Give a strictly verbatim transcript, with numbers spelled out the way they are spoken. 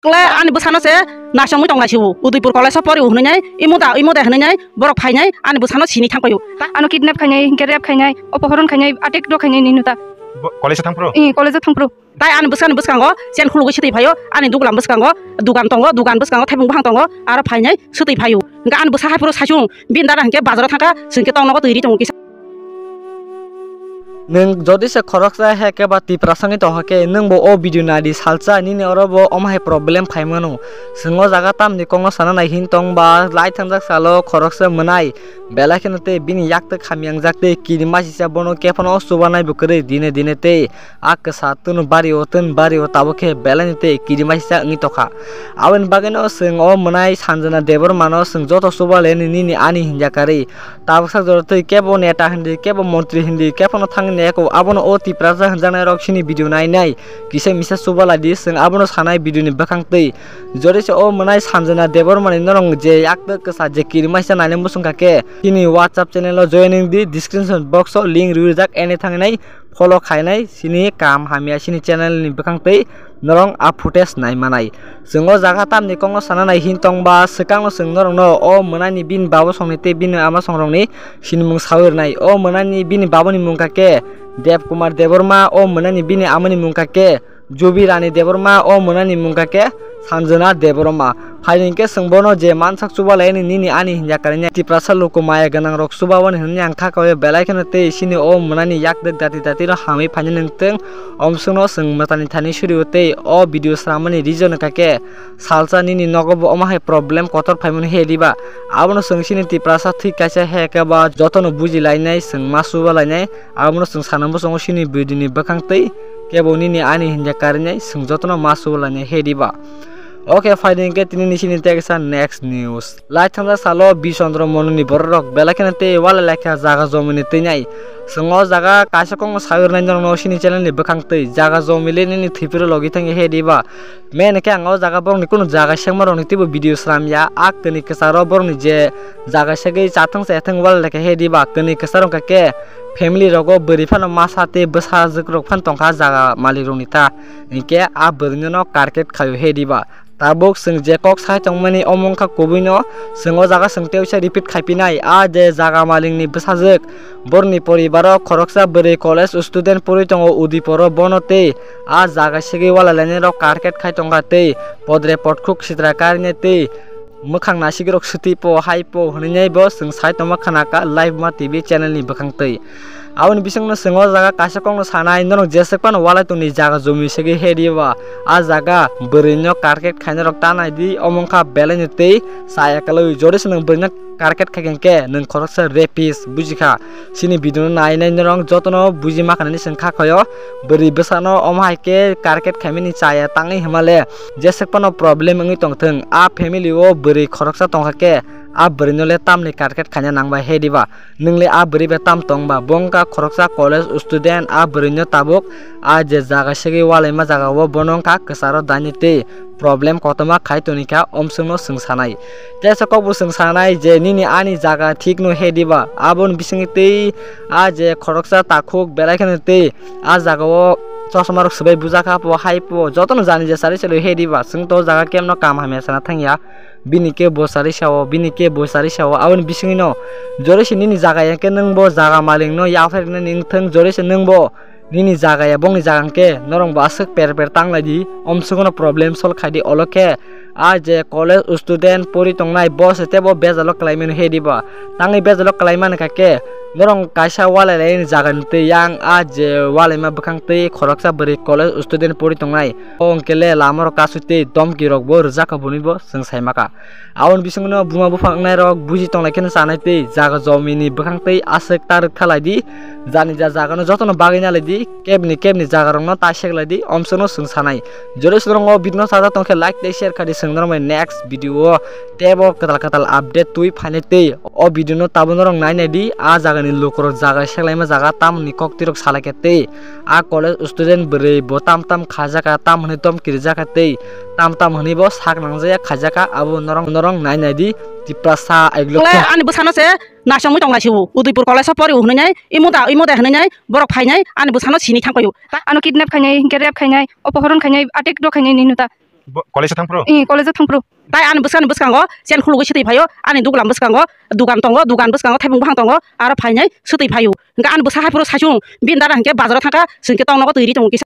Kle ani bwsano se naisongwi tong lai sibu. Udaipur college o pori u hwnwi nai, imo da, imo da hwnwi nai, borok phainai ani bwsano sini thang paio. Ano kidnap khainai, hinkhe rape khainai, opohoron khainai, attack do khainai nini ta. Bo-, college o thang phuru? Eh, college o thang phuru. Tai ani bwsani bwskango chen khulugwi swtwi phaio, ani duglam bwskango dugan tongo, dugan bwskango thaibung bahang tongo, aro phainai swtwi phaio. Hinkhe ani bwsa hai phuru saisung, bini dada hinkhe bazaro thangkha, chwngkhe tongnogo twi ri tongo kisa. Nwng jodi se khoroksa he khe ba Tiprasa wngwi tongkha khe, nwng bo o video nai di salsa, nini oro bo omo hai problem phai mano. Chwng o jaga tamni kokno sana nai hin tong ba, lai thangjak salo khoroksa mwnai, belai kheno tei bini yak tei khami yangjak tei kiri masisa bono khe phano chubanai bo kwrwi dine dine tei a kwsa tun bari o tun bari o tabuk khe belai no tei kiri masisa wngwi tongkha. Aboni bagwi no chwng o mwnai Sanjana Debbarma no chwng joto chuba le nini ani hinja karwi. Tabuksa jora twi kebo neta hindi, kebo montri hindi, kebo no thangwi nai eko. Abono o Tiprasa hwnjaknai rok sini video nai nai kisa misa chuba lai di, chwng abono sanai video ni bwkhang twi. Jori se o mwnai Sanjana Debbarma ni norong je yak twi kwsa je kiri maisa nai nai muchung kha khe, chini WhatsApp channel o joining di, description box o link rwi rijak, ene thangwi nai follow khainai, chini kam hamya chini channel ni bwkhang twi norong a footage nai manai. Chwng o jaga tamni kokno sana nai hin tong ba, swkang no chwng norok no o mwnai ni bini babo song ni tei bini ama song rok ni sinimung sawi rwnai. O mwnai ni bini babo ni mung kha khe Dev Kumar Debbarma, o mwnai ni bini ama ni mung kha khe Jubi Rani Debbarma, o mwnai ni mung kha khe Sanjana Debbarma. Phaidi hinkhe chwng bono je mansak chuba lai nini ani hinja karwi Tiprasa luku maya gwnang rok chuba boni hwnwi ang kha kawai belai kheno tei chini o mwnai ni yak dek dati dati no hamwi phainai nung tong. Omswkno chwng mwtani thani suri o tei o video sramani reason kha khe salsa nini nogo bo omo hai problem kotor phaimani he diba? Abono chwng chini Tiprasa thwi kaisa he khe ba jotono buji lainai, chwng ma chuba lainai. Abono chwng sana muchungo chini video ni bwkhang twi kebo nini ani hinja karinai, chwng jotono ma chuba lainai he diba? Oke, phaidi hinkhe tini ni chini teksa next news. Lai thangjak salo Bichandra Mononi borok rok belai kheno tei walai lai kha jaga jomini twi nai. Chwng o jaga kaisa kokno sawi rwnai norokno chini channel ni bwkhang twi jaga jomi le nini thwipiro logi thangya he diba? Men khe ang o jaga borokni kunu jaga sengma rokni teibo video sram ya. A kwnwi kwcharo borokni je jaga segwi chathwng chathwng walai lai kha he diba? Kwnwi kwcharo wngkha khe family rogo bwrwi phano masa tei bwsajwk rok phano tongkha jaga malik rokni ta. Hinkhe a bwrwino no karket khaio he diba? Tabuk chwng je kok sai tongmani omo wngkha kubuino, chwng o jaga chwng tei uaisa repeat khaipinai. A je jaga malikni bwsajwk, borokni poribaro khoroksa bwrwi college student pori tongo Udiporo, bono tei a jaga segwi walai lainai rok karket khai tongkha tei podre podkhuk sitra karinai tei mwkhang nasigwi rok swtwi po hai po hwnwi nai bo chwng sai tongma khna kha Live Ma T V channel ni bwkhang twi. Aboni bisingno chwng o jaga kaisa kokno sanai, norok jeswk phano walai tongni jaga jumi segwi he diba? A jaga bwrwi no karket khaina rok ta nai di, omo wngkha belai no tei chaya kwlwi. Jodi se nwng bwrwi no karket khai khe nwng khoroksa rapist, buji kha? Chini video no nai nai norok jotono buji ma kha nini chwng kha khaio. Bwrwi bwsano omo hai khe karket khaimani chaya tangwi hwnmale jeswk phano problem wngwi tongthwng. A family o bwrwi khoroksa tongkha khe a bwrwi no le tamni karket khaina nangbai he diba? Nwng le a bwrwi bai tam tong ba? Bo wngkha khoroksa college student, a bwrwi no tabuk a je jaga segwi walaima jaga o bono wngkha kwcharo daini tei problem kotorma khai toni kha, omswkno chwng sanai. Teisa kokbo chwng sanai je nini ani jaga thik no he diba? Aboni bisingtwi a je khoroksa takhuk belai kheno tei a jaga o chosma rok swbai bujakha po hai po jotono jani je sari salo he diba? Chwng to o jaga kemno kam hamya sana thangya. Bini khe bo sari sao, bini khe bo sari sao, aboni bisingwino jori se nini jaga ya khe nwng bo jaga malikno yapharnani wngthwng, jori se nwng bo nini jaga ya, bongni jaga hwnkhe norok bo aswk per per tanglai di, omswkno problem solve khai di. Olo khe a je college student pori tongnai, bo se tebo bejalo kwlai mano he diba? Tangwi bejalo kwlai mani kha khe norok kaisa walai lai ni jaga ni twi yang a je walaima bwkhang twi khoroksa bwrwi college student pori tongnai, o hwnkhe le lama rok kasui twi domki rok bo rwjak kha, boni bo chwng sai maka. Aboni bisingno buma buphang wngnai rok buji tonglai kheno chanai tei jaga jomini bwkhang tei aswk ta rwktha lai di. Jani ja jagano jotono bagwi na lai di, kebni kebni jaga rokno ta sek lai di, omswkno chwng sanai. Jodi se norok o video no sajak tongkhe like tei share khai di, chwng norok bai next video o tebo kwtal kwtal update twi phainai tei o video no tabuk norok nai nai di. A jagani lukurok jaga seklaima jaga tamoni kok twirok salai khe tei a college student bwrwi bo tam tam khaijak kha, tam hwnwi tom kirijak kha tei tam tam hwnwi bo sak nangjaya khaijak kha, abo norok norok nai nai di. Tiprasa aiglo khe ani bwsano se naisongwi tong lai sibu, Udaipur college o pori u hwnwi nai, imo da imo da hwnwi nai borok phainai ani bwsano sini thang paio. Ano kidnap khainai, hinkhe rape khainai, opohoron khainai, attack do khainai nini ta. Bo-, college o thang phuru? Ih, college o thang phuru. Tai ani bwsani bwskango chen khulugwi swtwi phaio, ani duglam bwskango dugan tongo, dugan bwskango thaibung buphang tongo, aro phainai swtwi phaio. Hwnkhe ani bwsa hai phuru saichung, bini dada hwnkhe bazaro thangkha, chwngkhe toknogo twi ri tongo kisa.